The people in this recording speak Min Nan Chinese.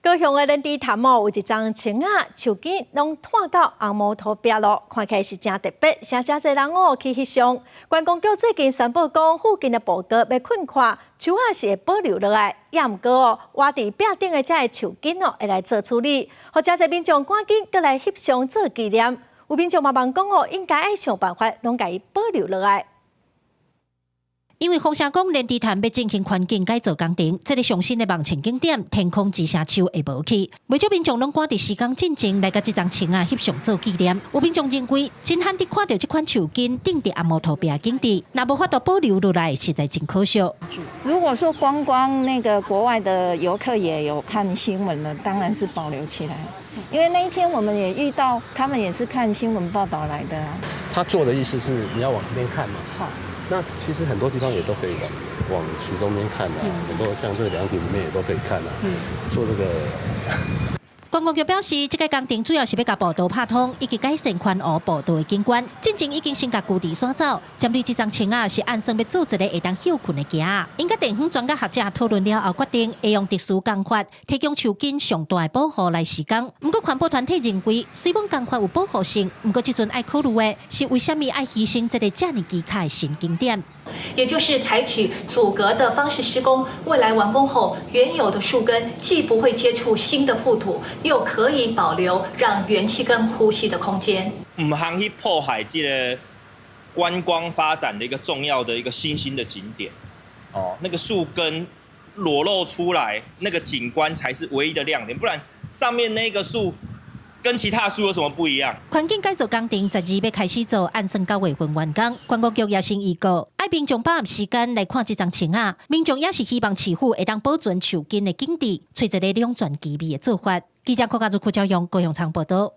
高雄的連池潭哦，有一叢松仔樹根攏湠到紅毛塗壁囉，看起來是誠特別，誠誠濟人哦去翕相。觀光局最近宣布講，附近的步道欲擴寬，樹仔是會保留落來，也毋過哦，倚佇壁頂的這个樹根哦，會來做處理，予誠濟民眾趕緊過來翕相做紀念。有民眾嘛問講哦，應該愛想辦法攏共伊保留落來。因為風聲講連池潭欲進行環境改造工程，這个上新的網紅景點天空之城樹會無去，袂少民眾攏趕佇時間進前來共這叢松仔翕相做紀念。有民眾認為，真罕得看著這款樹根釘佇紅毛塗壁景致，若無法度保留落來，實在真可惜。如果說觀光那個國外的遊客也有看新聞了，當然是保留起來。因為那一天我們也遇到，他們也是看新聞報道來的。他做的意思是你要往這邊看嘛。好。那其實很多地方也都可以往池中間看啊，很多像這個涼亭裡面也都可以看啊。做這個。觀光局表示，這个工程主要是欲共步道拍通，以及改善環湖步道的景觀。進前已經先共龜池徙走，針對這叢松仔是按算欲做一个會當歇睏的墘仔。𪜶佮地方專家學者討論了後，決定會用特殊工法提供樹根上大的保護來施工。毋過環保團體認為，雖罔工法有保護性，毋過這陣愛考慮的是為啥物愛犧牲這个遮爾奇巧的新景點。也就是採取阻隔的方式施工，未來完工後，原有的樹根既不會接觸新的覆土，又可以保留讓元氣根呼吸的空間。毋通去破壞這个觀光發展的一個重要的一個新興的景點。哦，那個樹根裸露出來，那個景觀才是唯一的亮點，不然上面那個樹跟其他樹有什麼不一樣？環境改造工程12欲開始做，按算9月份完工。觀光局也先預告，愛民眾把握時間來看這叢松仔。民眾也是希望市府會當保存樹根的景致，揣一个兩全其美的做法。記者郭家如、柯昭勇高雄場報道。